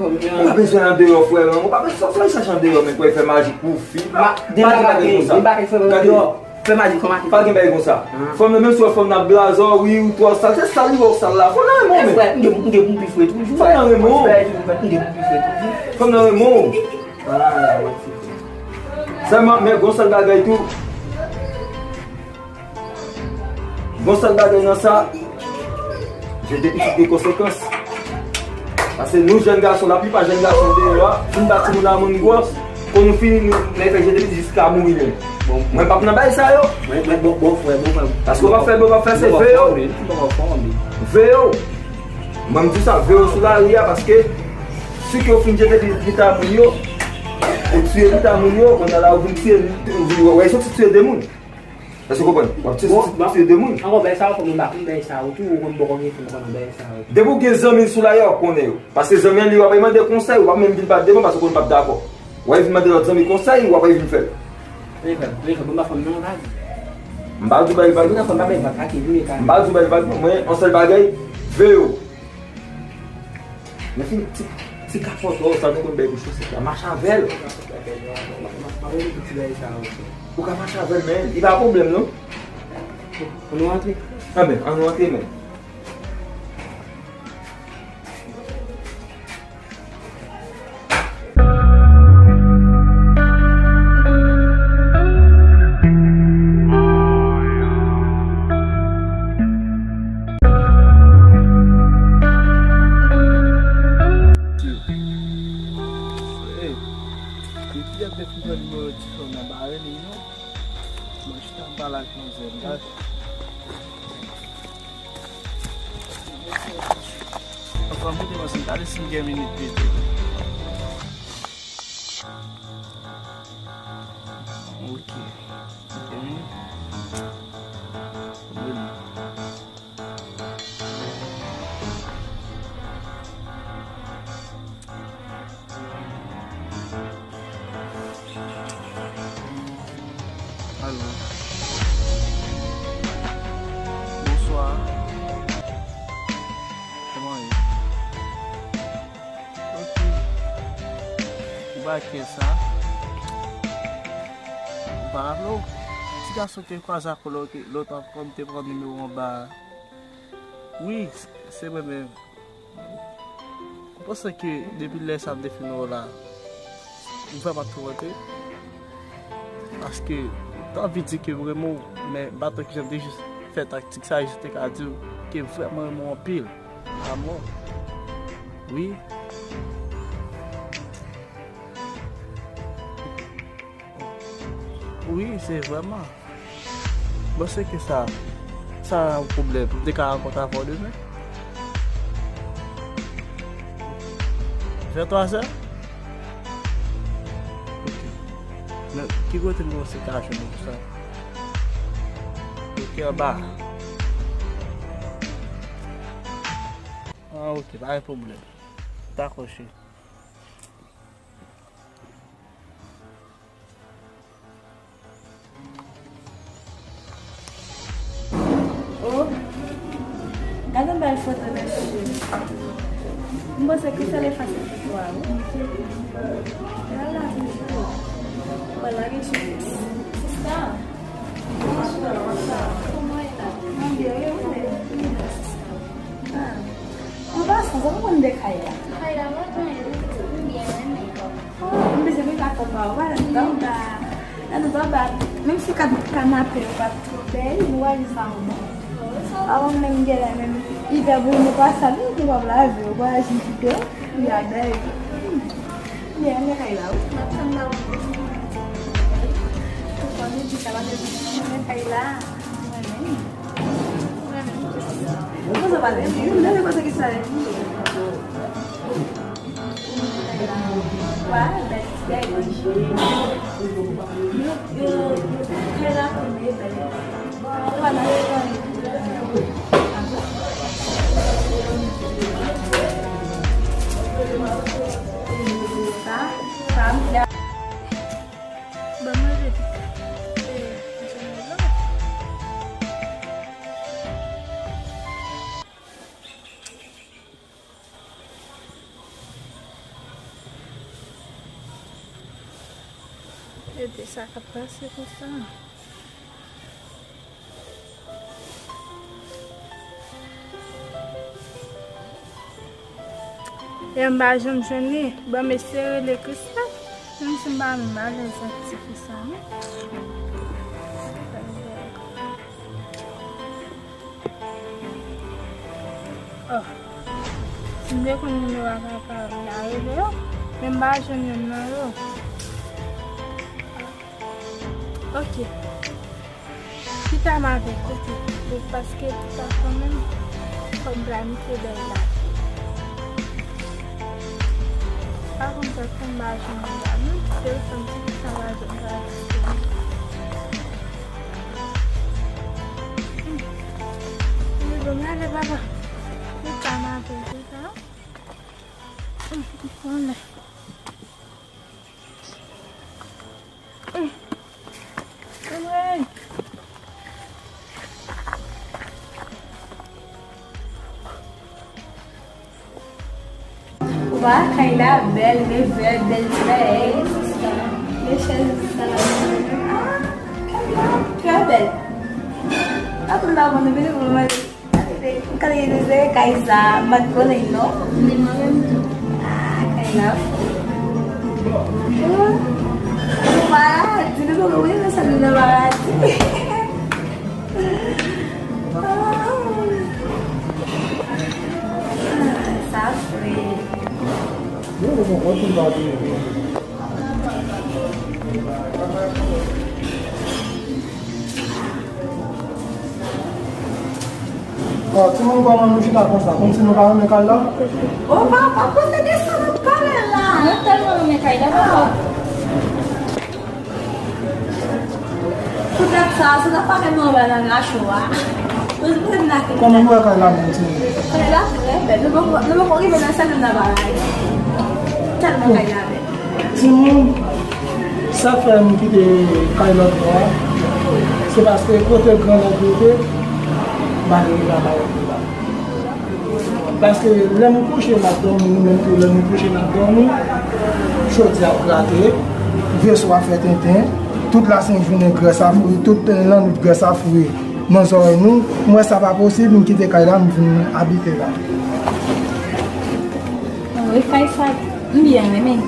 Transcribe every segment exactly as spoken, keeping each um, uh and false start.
Ou pa bezwen andeyò, frè, non. Ou pa bezwen, sa w al chache andeyò, men, pou w fè maji pou fi. Pa, pa gen bagay konsa. Gade. Fè maji kòman? Pa gen bagay konsa. Fanm nan, menm si w wè fanm nan ap blaze w, wi, ou twò sal, se sal li wè w sal la. Fanm nan renmen w, men. Frè, m gen, m gen pou m pi fre toujou. Fanm nan renmen w. Frè, m gen pou m pi fre toujou. Fanm nan renmen w. Sèlman, men gon sèl bagay tou. Gon sèl bagay nan sa, jete pitit gen konsekans. Paske nou jèn gason, laplipa jèn gason deyò a, fin ba timoun nan moun gwòs, kon nou fini, nou, nou fè jete pitit jiska mouri menm. Bon, mwen p ap nan bagay sa yo. Mwen, mwen, bon, bon frè, bon frè. Paske w p ap fè, w p ap fè, se veye w. Veye w. Mwen, m di sa, veye w sou lari a, paske si ke w fin jete pi-, pita moun yo, ou tiye pita moun yo, kounye a la, ou vin tiye, ou vin, w, w, w soti tiye de moun. Èske w konprann? W ap tiye, bon, tiye, bon, tiye de moun. Ankò, bagay sa yo, fò mwen pa konn bagay sa yo tou, ou konn bò kote fè m konn bagay sa yo. Depi w gen zanmi sou lari a, w ap konnen yo. Paske zanmi an, li, w ap al mande konsèy, ou p ap menm vin bat devan, paske w konn l p ap dakò. W al vin mande lòt zanmi konsèy, w ap al vin fè l. Men frè, men frè, bon, m pa fanm nan vag. M pa di w bay vag. Bon, fanm pa bay vag, pa ki vini ka. M pa di w bay vag, non. Mwen, yon sèl bagay, veye w. Men fin ti, ti kapòt, oh, sa nou konn bay pou chosèt la. Mache avè l. M ap, m ap, m ap, m ap, m ap, m ap, m ap, Ou ka mache avè l, men li pa pwoblèm, non. Ann nou antre. Anben, ann nou antre, men. Hey, depi yè m te fin pran nimewo ti fanm nan, m pa rele non. Mwen chita m pale ak manzè m, gade. Anfòm, kote manzè m, gade si m gen minit pito. Ok. M gen minit. Mwen. Alo. Bonswa. Kòman w ye? Ok. Ou pa kè sa? Ou pa raple w? Ti gason ke kwaze ak ou lòt, lòt an, kòm te pran nimewo anba a. Wi, se, se mwen menm. Ou panse ke depi lè sa m te fin wè w la, m vrèman toumante? Paske m t anvi di ke m renmen w, men m pa t wè kijan m te jis fè taktik sa, jis te ka di w ke m vrèman renmen w anpil. Amò. Wi. Wi, se vrèman. Bon, se ke sa, sa yon pwoblèm. M te ka rankontre avè w demen? Vè twazè? Ok. Men, ki kote m panse ka jwenn ou pou sa? Ok, anba. Ah, ok, pa gen pwoblèm. Dakò, cheri. Oh, gade yon bèl foto, mesye. M panse ke se efase foto a, wi. Gade la toujou. Mwen lage cheve. Sista, kòman w ye la? Mwen byen, wi, mwen byen, sista. Ah. An pasan, sa w konn de kay la? Kay la, mwen byen, m byen renmen. Oh, m bezwen vin lakay pa w, pa nan anba. Nan anba. Menm si kat kanape yo pa twò bèl, nou wè li sa ou bon. Avan menm gen lè menm ivè pou nou pa sal, nou pa lave, ou pa jis kite, li a bèl. M byen renmen kay la, wi. M ap tann la, wi. Tout fwa nou di sa, pa de renmen kay la. Mwen menm. Mwen menm. Mwen sa pa renmen. Mwen renmen kote ki sa ye. Wa, bèl ti bèl. Yo, yo, yo, kay la tonbe bèl. Bon, wa nan. Sa, sa, m Ban mwen vit. Se sa k ap pase konsa. E m pa janm jwenn li. Bon, m eseye rele Kristèl. Menm si m pa menm alèz ak ti fi sa, non. Oh. Si m te konn nimewo a papa m, m ta rele yo. Men m pa jwenn youn nan yo. Ok. Pita m avèk, ok. Bon, paske pita kanmenm, fò m planifye bèl date. Pa konn sa k fè m pa jwenn li la, non. Telefòn ti pita pa jwenn pa disponib. Hmm. Bon, m ale, papa. Pita m avèk, pita. Hmm, m konnen. Wa, kay la bèl, men vè, bèl vè, men chèz sa la, ah, kay la trè bèl. Apre la, bon, nou vini pou mwen. M ka reyalize kay sa, m pa t konnen non. Li mwen menm tou. Ah, kay la fou. Oh, nou paradi, nou poko wè nan sa nou nan paradi. Ah, sa fre. Bon, timoun, kòman nou chita konsa? Kòmsi nou pa renmen kay la? O papa, kote desann nan pale la? Mwen tèlman renmen kay la, papa. Poutèt sa, se nan pale nou anba nan lacho a. Kòman nou wè kay la menm, timoun? Kay la trè bèl. Nou poko, nou poko rive nan sèl nan bagay. Tèlman kay la bèl. Timoun, sa k fè m kite kay lòt bò a, se paske kote gran nèg rete, m pa vle rive a kay lòt bò a. Paske lè nou kouche, n ap dòmi, nou menm tou, lè nou kouche, n ap dòmi, chodi ap grate, veso ap fè tenten, tout lasent jounen grès ap fri, tout lannwit grès ap fri nan zòrèy nou. M wè sa pa posib, m kite kay la, m vin abite la. Wi, kay sa, m byen renmen.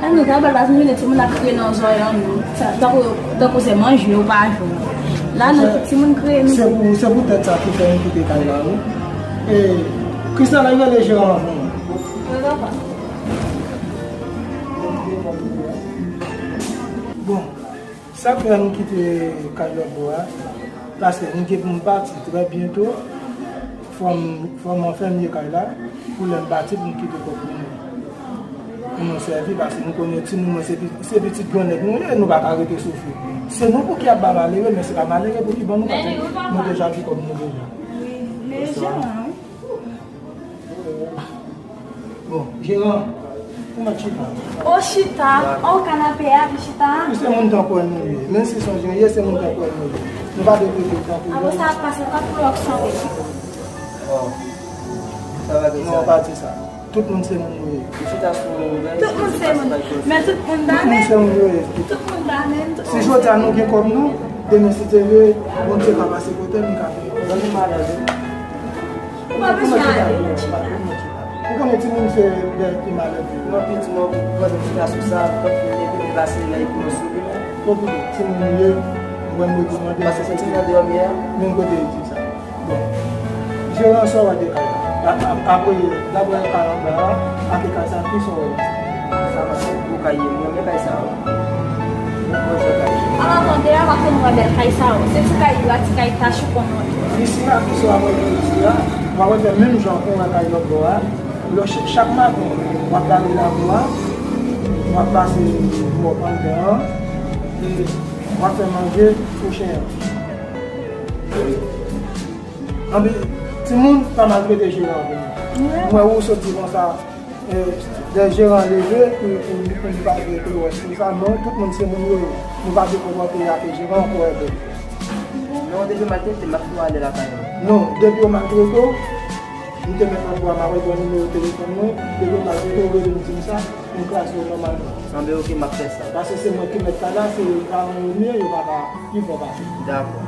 An nou ta bal baz nou jwenn timoun ap kriye nan zòrèy an nou. Sa, tankou, tankou se manje yo pa jwenn. La, nou, timoun kriye nou. Se pou, se poutèt sa ki fè nou kite kay la, wi. E, Kristal, al rele jeran an pou mwen. Wi, papa. Bon. Sa k fè m kite kay lòt bò a, paske m gen pou m pati trè byento. Fò m, fò m anfèmye kay la, pou lè m pati pou m kite kòb pou mwen. Pou nou sèvi, paske nou konnen timoun mwen se pi-, se pitit gran nèg nou ye, nou pa ka rete soufri. Se nou pou ki ap ba malere, men se pa malere pou ki ban nou, paske nou deja gen kòb nou deja. Wi, men jeran, wi. Bon, jeran, ou mèt chita. O chita, o kanape a, pi chita. Ou se moun tankou nou ye. Menm si se yon jeran, se moun tankou nou ye. Nou pa dwe trete l tankou. Apre sa ap pase tankou lòk sanble. Oh. Sa va gen. Non, sa. Pa di sa. Tout moun se moun yo ye. Ou chita sou yon bagay. Tout moun se moun. Men tout moun pa menm. Tout moun se moun yo ye. Tout moun pa menm. Si jodi a nou gen kòb nou, demen si Dye vle, Bondye ka pase kote m, li ka fè. Zanmi malad, wi. Ou pa bezwen ale, ou chita. Ou konnen timoun se bèl ki malèv yo. Mwen pi di mwen, mwen te chita sou sa, mwen fin leve, mwen pase la, epi mwen souri. Bon, timoun yo ye, mwen mwen te mande. Paske se timoun an dòmi a. Menm kote yo di sa. Bon. Jeran, sa w wè de kay la? A, a, apre, daprè kay anba a, ak kay sa, ki sa w wè? Sa mache pou kay yo, mwen renmen kay sa yo. Mwen jwe kay yo. An avan de a, pa konn wè bèl kay sa yo. Se ti kay yo a, ti kay tach ou konn wè. Isi a, ki sa w ap wè isi a, w ap wè menm jan pou wè kay lòt bò a. Lè ch-, chak maten, w ap lave lavou a, w ap pase mòp anndan an, e w ap fè manje pou chen an. Anpi, timoun pa maltrete jeran pou mwen. Mwen wè ou soti konsa, e, lè jeran leve, pou, pou, pou li pa vle tou lwès konsa, non, tout moun se moun yo ye. Nou pa dwe konpòte ak jeran, ou kwè bèl. Non, depi maltrete, m ap tou ale lakay mwen. Non, depi yo maltrete w, M te mèt rann pou a, m ap wè yon nimewo telefòn mwen, depi w ta tou rele m di m sa, pou m klase w nòmalman. Anben, oke, m ap fè sa. Paske se mwen ki mèt kay la, se paran yo m ye, yo pa ka pi fò pase m. Dakò.